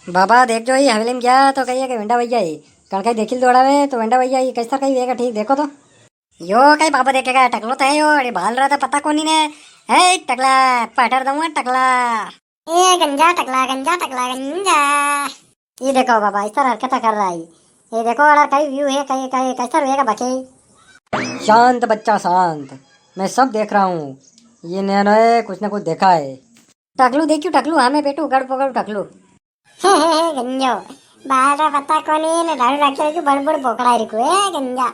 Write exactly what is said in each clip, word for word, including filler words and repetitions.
बाबा, देख जो, ये हवेली में गया तो कहिए कि वेंडा भैया ही। कण कई देखिल दौड़ावे तो वेंडा भैया ही, कैसा कई वेगा ठीक, देखो तो। यो कई बाबा देखेगा, टकलो तो है यो, अरे बाल रहा था पता कोनी ने। ए टकला, पटर दूंगा टकला। ए गंजा टकला, गंजा टकला, गंजा। ये देखो बाबा, इस तरह हरकत कर रहा है। ये देखो, अड़ा कई व्यू है, कई, कई, कैसा वेगा बके। शांत बच्चा, शांत। मैं सब देख रहा हूँ। ये नया नया कुछ ना कुछ देखा है। टकलू देखियो, टकलू, हाँ, मैं बेटू, गड़ पकड़ टकलू। गंजो, बाल रा पता कोनी ने दाढ़ी रखे रखे बड़ बड़ बोकड़ा रिको है, गंजा।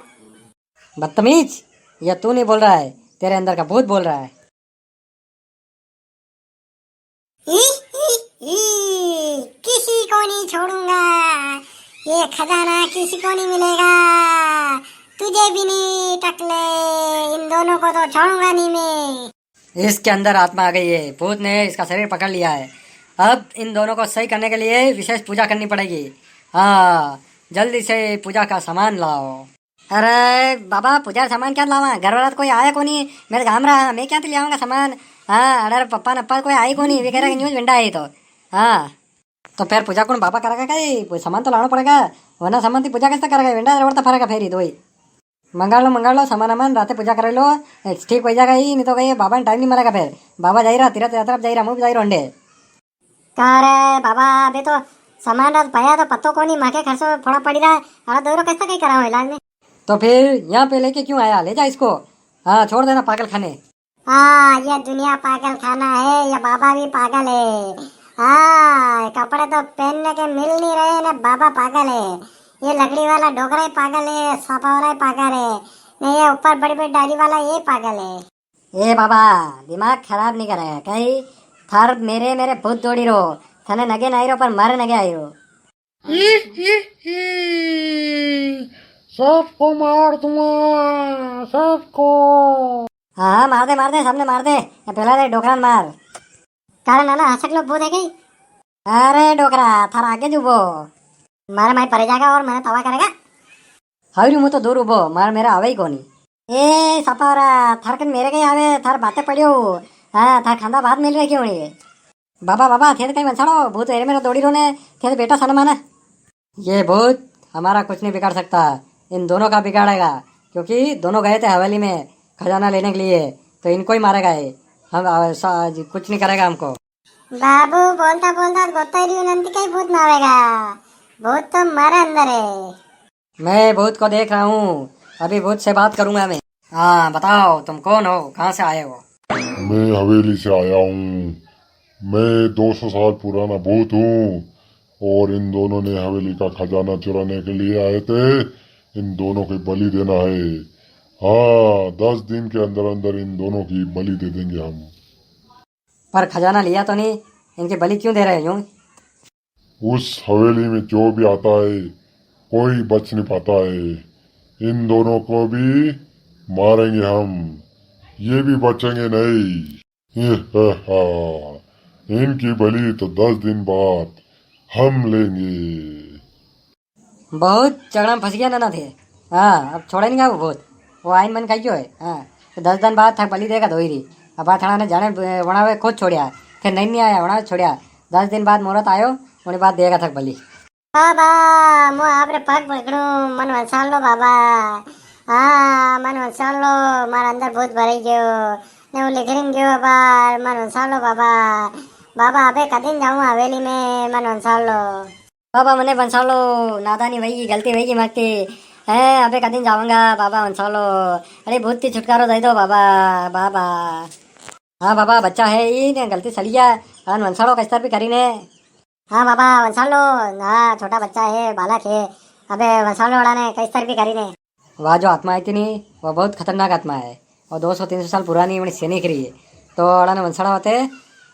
बदतमीज, यह तू नहीं बोल रहा है, तेरे अंदर का भूत बोल रहा है। ई, ई, ई, किसी को नहीं छोड़ूंगा, ये खजाना किसी को नहीं मिलेगा, तुझे भी नहीं टकले, इन दोनों को तो छोड़ूंगा नहीं मैं। इसके अंदर आत्मा आ गई है, भूत ने इसका शरीर पकड़ लिया है। अब इन दोनों को सही करने के लिए विशेष पूजा करनी पड़ेगी। हाँ, जल्दी से पूजा का सामान लाओ। अरे बाबा, पूजा सामान क्या लावा? घर वाला तो कोई आया कोनी, मेरे गाम रहा, मैं क्या ले आऊंगा सामान? हाँ, अरे पप्पा नप्पा कोई आई कोनी, वे कह रहे न्यूज विंडा है तो। हाँ, तो फिर पूजा कौन बाबा करेगा? कई कोई सामान तो लाना पड़ेगा, वरना सामान ती पूजा कैसे करेगा? विंडा रवड़ता फरेगा फेरी दोई। मंगा लो, मंगा लो, सामान अमान, राते पूजा करे लो, ठीक हो जाएगा ही, नहीं तो कहीं बाबा ने टाइम नहीं मिलेगा फिर। बाबा जाई रहा, तीर्थ यात्रा पे जाई रहा, मुँह जाई रहा अंडे। का रे बाबा, अबे तो सामान रात पाया तो पत्तो कोनी, माके खर्चो फोड़ा पड़ी रहा है, अड़ा दोरो कैसा कहीं कराओ इलाज में? तो फिर यहाँ पे लेके क्यों आया? ले जा इसको। हाँ, छोड़ देना पागल खाने। हाँ, ये दुनिया पागल खाना है, ये बाबा भी पागल है। हाँ, कपड़े तो पहनने के मिल नहीं रहे ने, बाबा पागल है। ये लकड़ी वाला डोकरा ही पागल है, सांपा वाला ही पागल है, ने ये ऊपर बड़ी बड़ी दाढ़ी वाला ये पागल है। ए बाबा, दिमाग खराब नहीं करेगा कई? थार मेरे, मेरे भूत दौड़ी रो, थने नगे नहीं रो पर मारे नगे आई रो। सबको मार दूंगा, सबको। हाँ, हाँ, मार दे, मार दे, सबने मार दे। ये पहला रे डोकरा ने मार। कारण है ना, हंसक लोग भूत है कई? अरे डोकरा, थारा आगे ज उबो। मारे माई परे जागा और मने तवा करेगा। हावरी, मु तो दूर उबो, मार मेरा आवे ही कोनी। ए सपावरा, थार कन मेरे कई आवे, थार बातें पड़ियो। हाँ, थार खांदा बात मिल रही क्यों नहीं? बाबा, बाबा, थे तो कई वंसाड़ो, भूत एरे मेरे दौड़ी रो ने, थे तो बेटा सन माना। ये भूत हमारा कुछ नहीं बिगाड़ सकता, इन दोनों का बिगाड़ेगा, क्योंकि दोनों गए थे हवेली में खजाना लेने के लिए, तो इनको ही मारेगा ये। हम, आ, सा-, कुछ नहीं करेगा हमको। बाबू, बोलता बोलता गोता रियो नंद कई भूत मारेगा, भूत तो मारे अंदर है। मैं भूत को देख रहा हूँ, अभी भूत से बात करूंगा मैं। हाँ, बताओ, तुम कौन हो, कहाँ से आए हो? मैं हवेली से आया हूँ। मैं दो सौ साल पुराना भूत हूँ और इन दोनों ने हवेली का खजाना चुराने के लिए आए थे। इन दोनों की बलि देना है। हाँ, दस दिन के अंदर अंदर इन दोनों की बलि दे देंगे हम। पर खजाना लिया तो नहीं, इनकी बलि क्यों दे रहे हो यूं? उस हवेली में जो भी आता है, कोई बच नहीं पाता है। इन दोनों को भी मारेंगे हम, ये भी बचेंगे नहीं। इनकी बलि तो दस दिन बाद हम लेंगे। बहुत झगड़ा में फंस गया ना, ना थे। हाँ, अब छोड़े नहीं वो भूत। वो आइन मन खाइयो है। हाँ, तो दस दिन बाद थक बलि देगा धोई री। अब आ थाना ने जाने ब-, वणावे खुद छोड़िया। फिर नहीं, नहीं आया, वणावे छोड़िया। दस दिन बाद मुहूर्त आयो, उन्हें बाद देगा थक बलि। बाबा, मु आपरे पग पकड़ू, मन वंसाल लो बाबा। हाँ, मन वंसाल लो, मारे अंदर भूत भराई गयो। ने वो लिखरिन गयो बाबा, मन वंसाल लो बाबा। बाबा, अबे कदिन जाऊँ हवेली में, मन वंसाल लो। बाबा, मने वंसालो, नादानी वही, गलती वही मारती। हैं, अबे कदिन जावांगा, बाबा वंसालो। अरे, भूत थी छुटकारो दे दो, बाबा, बाबा। हाँ बाबा, बच्चा है, ई ने गलती सड़िया, अन वंसालो कस्तर भी करी ने। हाँ बाबा, वंसालो, हाँ, छोटा बच्चा है, बालक है, अबे वंसालो वाला ने कस्तर भी करी ने। वा जो आत्मा आई थी नी, वा बहुत खतरनाक आत्मा है। और दो सौ तीन सौ साल पुरानी अपनी सैनिक रही है। तो अड़ा ने वंसड़ा होते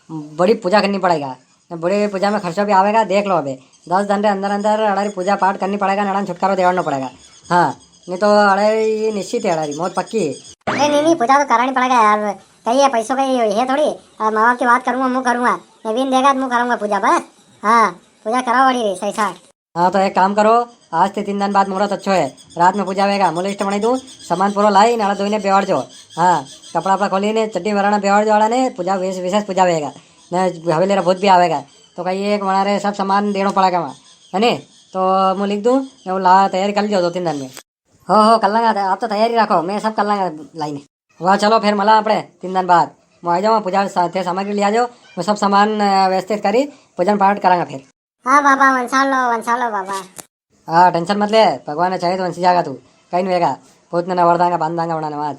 बड़ी पूजा करनी पड़ेगा। ने बड़ी पूजा में खर्चो भी आवेगा, देख लो अबे। दस दिन रे अंदर अंदर अड़ा री पूजा पाठ करनी पड़ेगा, ने अड़ा ने छुटकारो देवानो पड़ेगा। हाँ, नहीं तो अड़ा री निश्चित है, अड़ा री मौत पक्की है। ए, नहीं, नहीं, पूजा तो करानी पड़ेगा यार। कई है पैसों का ही है थोड़ी। और माँ बाप की बात करूँगा, मु करूँगा। ने विन देगा तो मु करूँगा पूजा बस। हाँ, पूजा कराओ अड़ी री, सही साठ। हाँ, तो एक काम करो, आज ते तीन दिन बाद मुहूर्त अच्छो है, रात में पूजा वेगा। मु लिस्ट बनाई दूँ, सामान पूरो लाई ने आड़ा दोई ने बेवाड़ जो। हाँ, कपड़ा वपड़ा खोली ने चड्डी वराना बेवाड़ जो आड़ा ने, पूजा विशेष, विशेष पूजा वेगा। ने हवेली रा भूत भी आवेगा। तो कई एक वणा रे सब सामान देणो पड़ेगा वहाँ, है नी? तो मूँ लिख दूँ, ने वो ला तैयारी कर लीजो दो तीन दन में। हो, हो, कर लांगा, आप तो तैयारी राखो, मैं सब कर लांगा लाई ने। वाह, चलो फेर मला आपणे तीन दन बाद। मूँ आई जाऊँ, पूजा सा-, थे सामग्री ले आ जाओ, मूँ सब सामान, अ, व्यवस्थित करी, पूजन पाठ करांगा फेर। हाँ बाबा, वंसालो, वंसालो बाबा। हाँ, tension मत ले, भगवान ने चाहे तो वंसी जागा तू, कई नी वेगा, पूत ने नवर दांगा, बांध दांगा वणा ने वाज।